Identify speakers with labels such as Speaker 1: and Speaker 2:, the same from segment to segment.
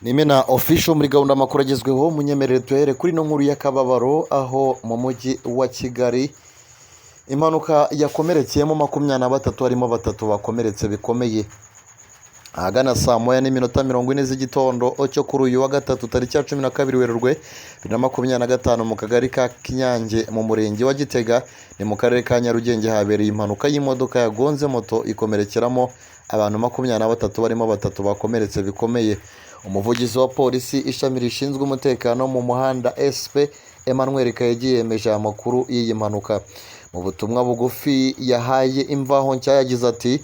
Speaker 1: Nimena Official muri gahunda amakuru agezweho. Munyemerere tuhere kuri ino nkuru y'akababaro, aho mu mujyi wa Kigali impanuka yakomerekeyemo 23, harimo batatu bakomeretse bikomeye. Ahagana saa 1:40 z'igitondo cyo kuri uyu wa gatatu, tariki ya 12 Werurwe 2025, mu kagari ka Kinyange mu murenge wa Gitega, ni mu karere ka Nyarugenge, habereye impanuka y'imodoka yagonze moto ikomerekeramo abantu 23, barimo batatu bakomeretse bikomeye. Umuvugizi wa polisi ishami rishinzwe umutekano mu muhanda, SP Emmanuel Kayigi, yemeje aya makuru y'iyi mpanuka. Mu butumwa bugufi yahaye Imvaho Nshya yagize ati: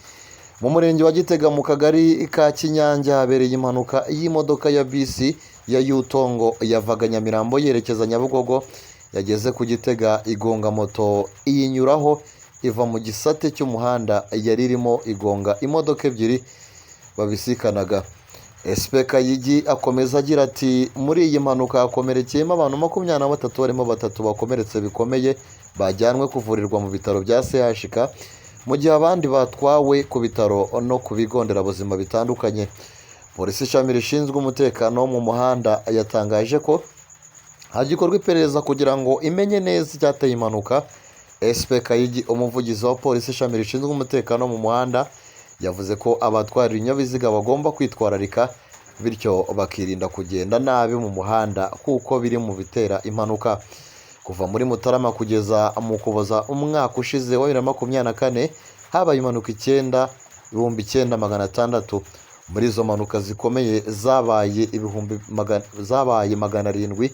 Speaker 1: "Mu murenge wa Gitega mu kagari ka Kinyange habereye impanuka y'imodoka ya bisi ya Yutongo yavaga Nyamirambo yerekeza Nyabugogo, yageze ku Gitega igonga moto iyinyuraho iva mu gisate cy'umuhanda yari irimo, igonga imodoka ebyiri babisikanaga." SP Kayigi akomeza agira ati: "Muri iyi mpanuka hakomerekeyemo abantu 23, barimo batatu bakomeretse bikomeye bajyanwe kuvurirwa mu bitaro bya CHK, mu gihe abandi batwawe ku bitaro no ku bigo nderabuzima bitandukanye." Polisi ishami rishinzwe umutekano wo mu muhanda yatangaje ko hagikorwa iperereza kugira ngo imenye neza icyateye impanuka. SP Kayigi, umuvugizi wa polisi ishami rishinzwe umutekano wo mu muhanda, yavuze ko abatwara ibinyabiziga bagomba kwitwararika, bityo bakirinda kugenda nabi mu muhanda kuko biri mu bitera impanuka. Kuva muri Mutarama kugeza mu Ukuboza umwaka ushize wa 2024 habaye impanuka icyenda 9600. Muri izo mpanuka zikomeye zabaye zabaye 700,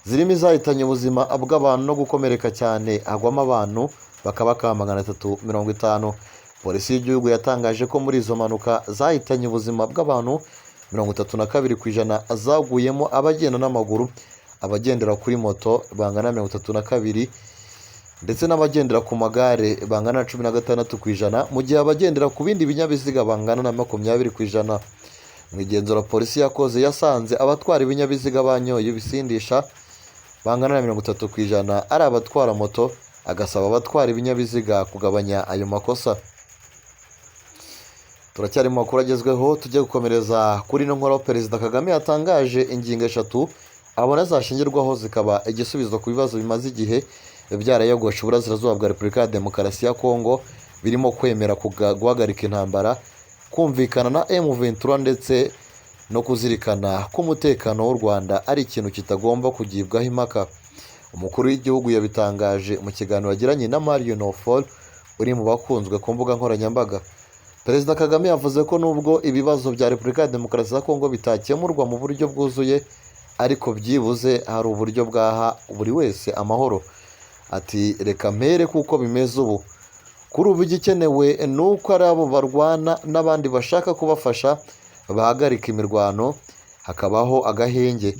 Speaker 1: zirimo izahitanye ubuzima bw'abantu no gukomereka cyane, hagwamo abantu bakabaka 350. Polisi y'igihugu yatangaje ko muri izo mpanuka zahitanye ubuzima bw'abantu, 32% zaguyemo abagenda n'amaguru, abagendera kuri moto bangana na 32, ndetse n'abagendera ku magare bangana na 16%, mu gihe abagendera ku bindi binyabiziga bangana na 20%. Mu igenzura polisi yakoze yasanze abatwara ibinyabiziga banyoye ibisindisha bangana na 30% ari abatwara moto, agasaba abatwara ibinyabiziga kugabanya ayo makosa. Turacyari mu makuru agezweho, tujye gukomereza kuri ino nkuru. Perezida Kagame yatangaje ingingo eshatu abona zashingirwaho zikaba igisubizo ku bibazo bimaze igihe byarayogoshe uburasirazuba bwa Repubulika ya Demokarasi ya Kongo, birimo kwemera guhagarika intambara, kumvikana na M23, ndetse no kuzirikana ko umutekano w'u Rwanda ari ikintu kitagomba kugibwaho impaka. Umukuru w'igihugu yabitangaje mu kiganiro yagiranye na Mario Nofol uri mu bakunzwe ku mbuga nkoranyambaga. Perezida Kagame yavuze ko nubwo ibibazo bya Repubulika ya Demokarasi ya Kongo bitakemurwa mu buryo bwuzuye, ariko byibuze hari uburyo bwaha buri wese amahoro. Ati: "Reka mpere kuko bimeze ubu. Kuri ubu igikenewe ni uko ari abo barwana n'abandi bashaka kubafasha bahagarika imirwano, hakabaho agahenge.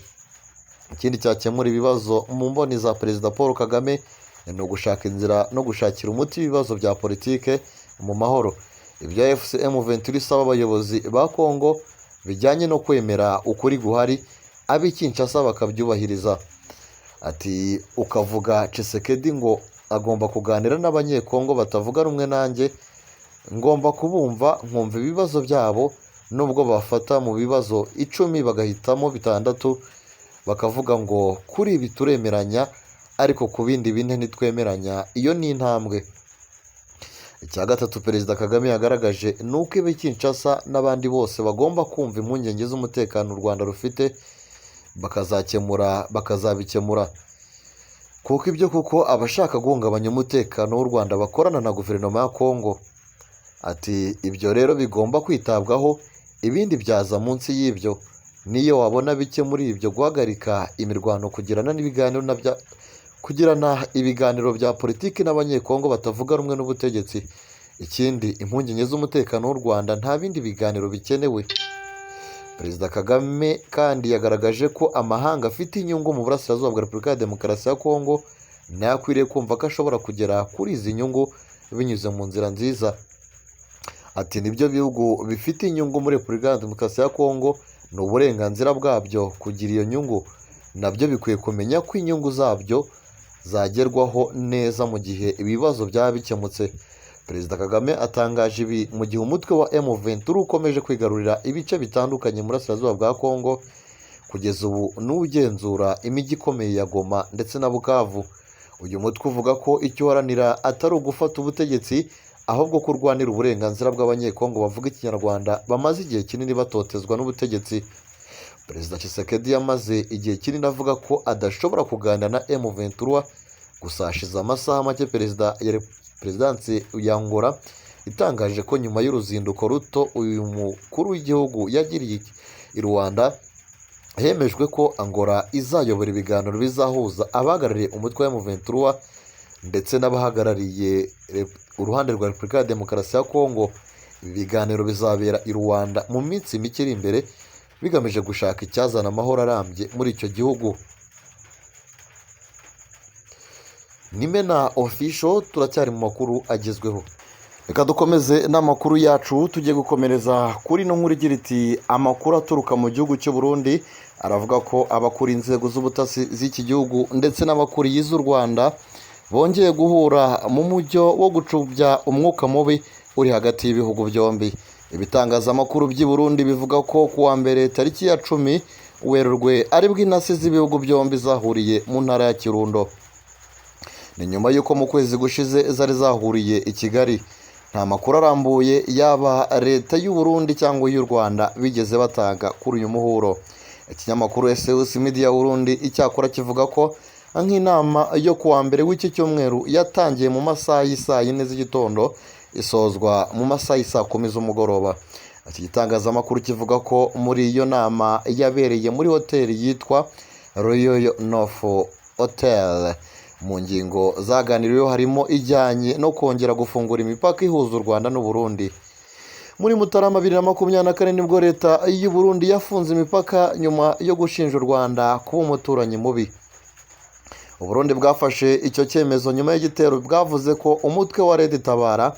Speaker 1: Ikindi cyakemura ibibazo mu mboni za Perezida Paul Kagame ni ugushaka inzira no gushakira umuti ibibazo bya politike mu mahoro. Ibyo AFC M23 isaba abayobozi ba Kongo bijyanye no kwemera ukuri guhari, ab'i Kinshasa bakabyubahiriza." Ati: "Ukavuga Tshisekedi ngo agomba kuganira n'Abanyekongo batavuga rumwe nanjye, ngomba kubumva nkumva ibibazo byabo, nubwo bafata mu bibazo 10 bagahitamo bitandatu bakavuga ngo kuri ibi turemeranya ariko ku bindi bine ntitwemeranya, iyo ni intambwe." Icya gatatu Perezida Kagame yagaragaje ni uko ibi Kinshasa n'abandi bose bagomba kumva impungenge z'umutekano u Rwanda rufite, bakazabikemura, kuko ibyo kuko abashaka guhungabanya umutekano w'u Rwanda bakorana na guverinoma ya Kongo. Ati: "Ibyo rero bigomba kwitabwaho, ibindi byaza munsi y'ibyo. Niyo wabona bike muri ibyo, guhagarika imirwano, kugirana ibiganiro bya politiki n'Abanyekongo batavuga rumwe n'ubutegetsi. Ikindi, impungenge z'umutekano w'u Rwanda, nta bindi biganiro bikenewe." Perezida Kagame kandi yagaragaje ko amahanga afite inyungu mu burasirazuba bwa Repubulika ya Demokarasi ya Kongo nayo akwiriye kumva ko ashobora kugera kuri izi nyungu binyuze mu nzira nziza. Ati: "Nibyo bihugu bifite inyungu muri Repubulika ya Demokarasi ya Kongo, ni uburenganzira bwabyo kugira iyo nyungu. Nabyo bikwiye kumenya ko inyungu zabyo zagerwaho neza mu gihe ibibazo byaba bikemutse." Perezida Kagame atangaje ibi mu gihe umutwe wa M23 ukomeje kwigarurira ibice bitandukanye mu burasirazuba bwa Kongo, kugeza ubu n'ugenzura imijyi ikomeye ya Goma ndetse na Bukavu. Uyu mutwe uvuga ko icyo uharanira atari ugufata ubutegetsi, ahubwo kurwanira uburenganzira bw'Abanyekongo bavuga Ikinyarwanda bamaze igihe kinini batotezwa n'ubutegetsi. Perezida Tshisekedi yamaze igihe kinini avuga ko adashobora kuganira na M23, gusa hashize amasaha make perezida ya perezidansi ya Angola itangaje ko nyuma y'uruzinduko ruto uyu mukuru w'igihugu yagiriye i Rwanda, hemejwe ko Angola izayobora ibiganiro bizahuza abahagarariye umutwe wa M23 ndetse n'abahagarariye uruhande rwa Repubulika ya Demokarasi ya Kongo. Ibi biganiro bizabera i Rwanda mu minsi mike iri imbere, bigamije gushaka icyazana amahoro arambye muri icyo gihugu. Nimena Official, turacyari mu makuru agezweho. Reka dukomeze n'amakuru yacu, tujye gukomereza kuri ino nkuru igira iti: amakuru aturuka mu gihugu cy'u Burundi aravuga ko abakuriye inzego z'ubutasi z'iki gihugu ndetse n'abakuriye iz'u Rwanda bongeye guhura mu mujyo wo gucubya umwuka mubi uri hagati y'ibihugu byombi. Ibitangazamakuru by'i Burundi bivuga ko kuwa mbere tariki ya 10 Werurwe aribwo intasi z'ibihugu byombi zahuriye mu ntara ya Kirundo. Ni nyuma y'uko mu kwezi gushize zari zahuriye i Kigali. Nta makuru arambuye yaba leta y'u Burundi cyangwa y'u Rwanda bigeze batanga kuri uyu muhuro. Ikinyamakuru SOS Media Burundi icyakora kivuga ko nk'inama yo kuwa mbere w'iki cyumweru yatangiye mu masaha y'isaa yine z'igitondo isozwa mu masaha y'isaa kumi z'umugoroba. Iki gitangazamakuru kivuga ko muri iyo nama yabereye muri hoteli yitwa Royal North Hotel. Mu ngingo zaganiriweho harimo ijyanye no kongera gufungura imipaka ihuza u Rwanda n'u Burundi. Muri Mutarama 2024 nibwo leta y'u Burundi yafunze imipaka nyuma yo gushinja u Rwanda kuba umuturanyi mubi. U Burundi bwafashe icyo cyemezo nyuma y'igitero bwavuze ko umutwe wa Red Tabara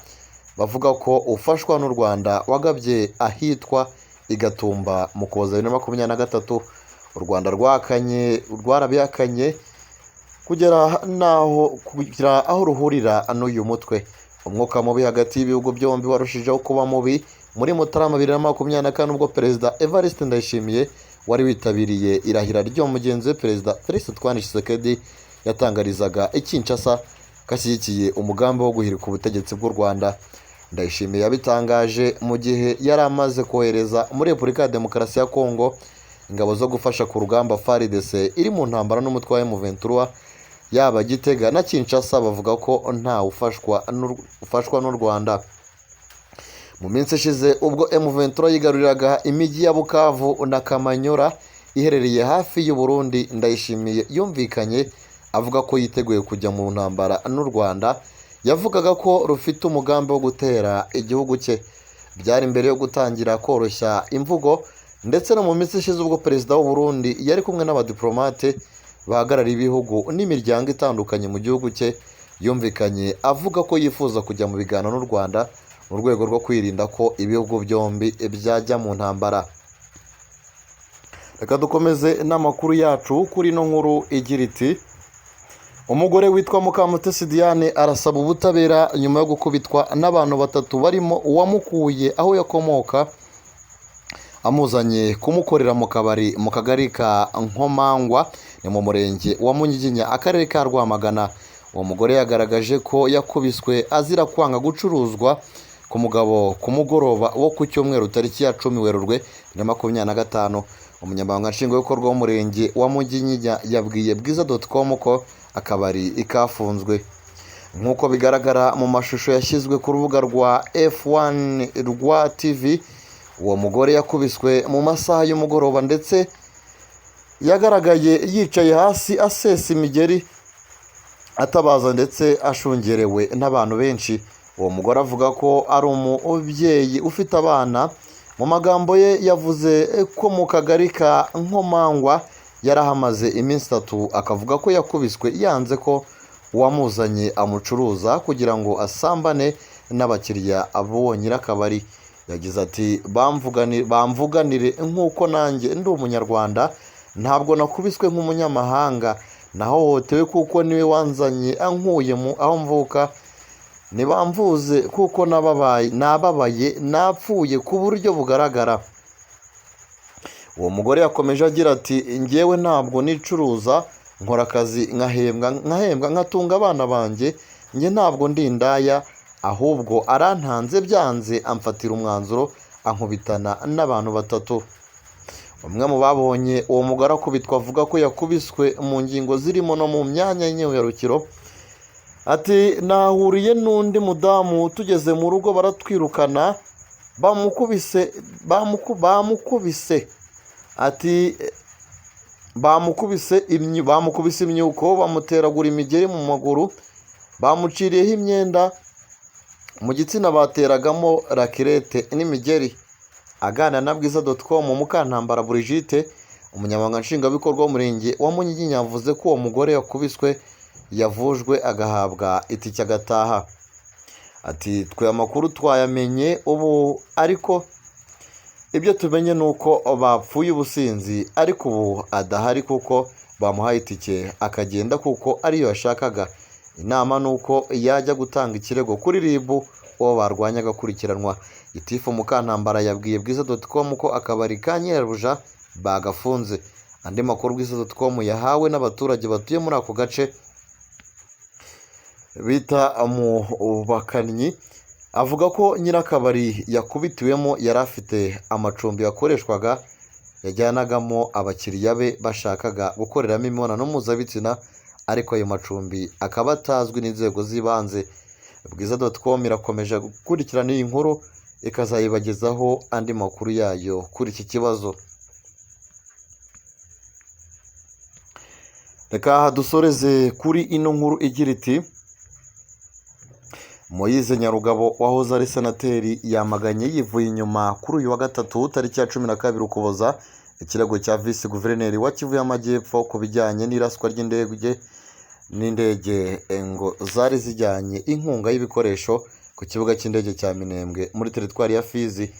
Speaker 1: bavuga ko ufashwa n'u Rwanda wagabye ahitwa Igatumba mu Ukuboza 2023. U Rwanda rwarabihakanye kugera naho kugira aho ruhurira n'uyu mutwe. Umwuka mubi hagati y'ibihugu byombi warushijeho kuba mubi muri Mutarama 2024 ubwo Perezida Evariste Ndayishimiye wari witabiriye irahira ryo mugenzi we Perezida Felix Antoine Tshisekedi yatangarizaga i Kinshasa ko ashyigikiye umugambi wo guhirika ubutegetsi bw'u Rwanda. Ndayishimiye yabitangaje mu gihe yari amaze kohereza muri Repubulika ya Demokarasi ya Kongo ingabo zo gufasha ku rugamba FARDC iri mu ntambara n'umutwe wa M23. Yaba Gitega na Kinshasa bavuga ko nta ufashwa n'u Rwanda. Mu minsi ishize ubwo M23 yigaruriraga imijyi ya Bukavu na Kamanyora iherereye hafi y'u Burundi, Ndayishimiye yumvikanye avuga ko yiteguye kujya mu ntambara n'u Rwanda. Yavugaga ko rufite umugambi wo gutera igihugu cye. Byari mbere yo gutangira koroshya imvugo, ndetse no mu minsi ishize ubwo perezida w'u Burundi yari kumwe n'abadiplomate bahagarariye ibihugu n'imiryango itandukanye mu gihugu cye, yumvikanye avuga ko yifuza kujya mu biganiro n'u Rwanda mu rwego rwo kwirinda ko ibihugu byombi byajya mu ntambara. Reka dukomeze n'amakuru yacu kuri ino nkuru igira iti: umugore witwa Mukamutesi Diane arasaba ubutabera nyuma yo gukubitwa n'abantu batatu barimo uwamukuye aho yakomoka amuzanye kumukorera mu kabari mu kagari ka Nkomangwa, ni mu murenge wa Munyiginya, akarere ka Rwamagana. Uwo mugore yagaragaje ko yakubiswe azira kwanga gucuruzwa ku mugabo ku mugoroba wo ku cyumweru tariki ya 10 Werurwe 2025. Umunyamabanga nshingwabikorwa w'umurenge wa Munyiginya yabwiye bwiza.com ko akabari kafunzwe. Nk'uko bigaragara mu mashusho yashyizwe ku rubuga rwa F1 rwa TV, uwo mugore yakubiswe mu masaha y'umugoroba ndetse yagaragaye yicaye hasi asesa imigeri atabaza ndetse ashungerewe n'abantu benshi. Uwo mugore avuga ko ari umubyeyi ufite abana. Mu magambo ye yavuze ko mu kagari ka Nkomangwa yarahamaze iminsi 3, akavuga ko yakubiswe yanze ko uwamuzanye amucuruza kugira ngo asambane n'abakiriya b'uwo nyirakabari. Yagize ati: bamvuganire nk'uko nanjye ndi umunyarwanda, ntabwo nakubiswe nk'umunyamahanga, nahohotewe kuko niwe wanzanye ankuye mu aho mvuka. Ntibamvuze kuko nababaye, nababaye, napfuye ku buryo bugaragara. Uwo mugore yakomeje agira ati: "Njyewe ntabwo nicuruza, nkora akazi nkahembwa, nkahembwa nkatunga abana banjye. Njye ntabwo ndi indaya, ahubwo arantanze byanze amfatira umwanzuro ankubitana n'abantu batatu." Umwe mu babonye uwo mugore akubitwa avuga ko yakubiswe mu ngingo zirimo no mu myanya y'imyibarukiro. Ati: "Nahuriye n'undi mudamu tugeze mu rugo baratwirukana, bamukubise, bamukubise." Ati: "Bamukubise imyuko, bamuteragura imigeri mu maguru, bamuciriyeho imyenda, mu gitsina bateragamo rakirete n'imigeri." Aganira na bwiza.com, Mukantambara Brigitte, umunyamabanga nshingwabikorwa w'umurenge wa Munyiginya, yavuze ko uwo mugore yakubiswe yavujwe agahabwa itike agataha. Ati: "Twe amakuru twayamenye ubu, ariko ibyo tumenye ni uko bapfuye ubusinzi, ariko ubu adahari kuko bamuhaye itike akagenda kuko ariyo yashakaga. Inama ni uko yajya gutanga ikirego kuri RIB, uwo barwanya agakurikiranwa." Gitifu Mukantambara yabwiye bwiza.com ko akabari ka nyirabuja bagafunze. Andi makuru bwiza.com yahawe n'abaturage batuye muri ako gace bita mu Bakannyi, avuga ko nyirakabari yakubitiwemo yari afite amacumbi yakoreshwaga yajyanagamo abakiriya be bashakaga gukoreramo imibonano mpuzabitsina, ariko ayo macumbi akaba atazwi n'inzego z'ibanze. Bwiza.com irakomeje gukurikirana iyi nkuru, ikazayibagezaho andi makuru yayo kuri iki kibazo. Reka dusoreze kuri ino nkuru igira iti: Moise Nyarugabo wahoze ari senateri yamaganye yivuye inyuma kuri uyu wa gatatu tariki ya 12 Ukuboza ikirego cya visi guverineri wa Kivu y'Amajyepfo ku bijyanye n'iraswa ry'indege n'indege ngo zari zijyanye inkunga y'ibikoresho ku kibuga cy'indege cya Minembwe muri teritwari ya Fizi.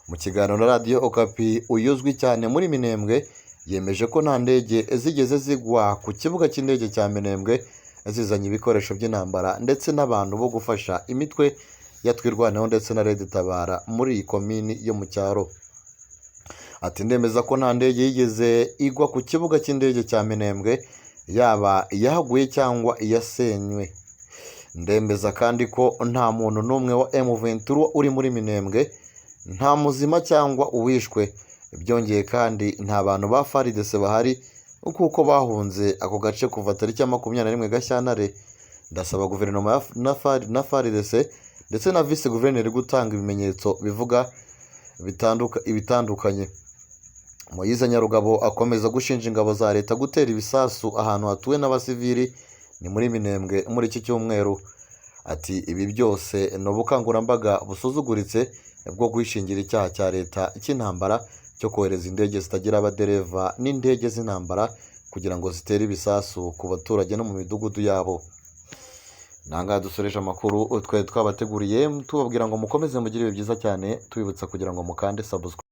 Speaker 1: Mu kiganiro na Radiyo Okapi, uyu uzwi cyane muri Minembwe yemeje ko nta ndege zigeze zigwa ku kibuga cy'indege cya Minembwe zizanye ibikoresho by'intambara ndetse n'abantu bo gufasha imitwe ya Twirwaneho ndetse na Red Tabara muri iyi komini yo mu cyaro. Ati: "Ndemeza ko nta ndege yigeze igwa ku kibuga cy'indege cya Minembwe, yaba iyahaguye cyangwa iyasenywe. Ndemeza kandi ko nta muntu n'umwe wa M23 uri muri Minembwe, nta muzima cyangwa uwishwe. Byongeye kandi nta bantu ba FARDC bahari kuko bahunze ako gace kuva tariki ya 21 Gashyantare. Ndasaba guverinoma na FARDC ndetse na visi guverineri gutanga ibimenyetso bivuga ibitandukanye." Moise Nyarugabo akomeza gushinja ingabo za leta gutera ibisasu ahantu hatuwe n'abasivili ni muri Minembwe muri iki cyumweru. Ati: "Ibi byose ni ubukangurambaga busuzuguritse bwo kwishingira icyaha cya leta cy'intambara cyo kohereza indege zitagira abadereva n'indege z'intambara kugira ngo zitere ibisasu ku baturage no mu midugudu yabo." Nangaha dusoreje amakuru twari twabateguriye, tubabwira ngo mukomeze mugire ibihe byiza cyane, tubibutsa kugira ngo mukande subscribe.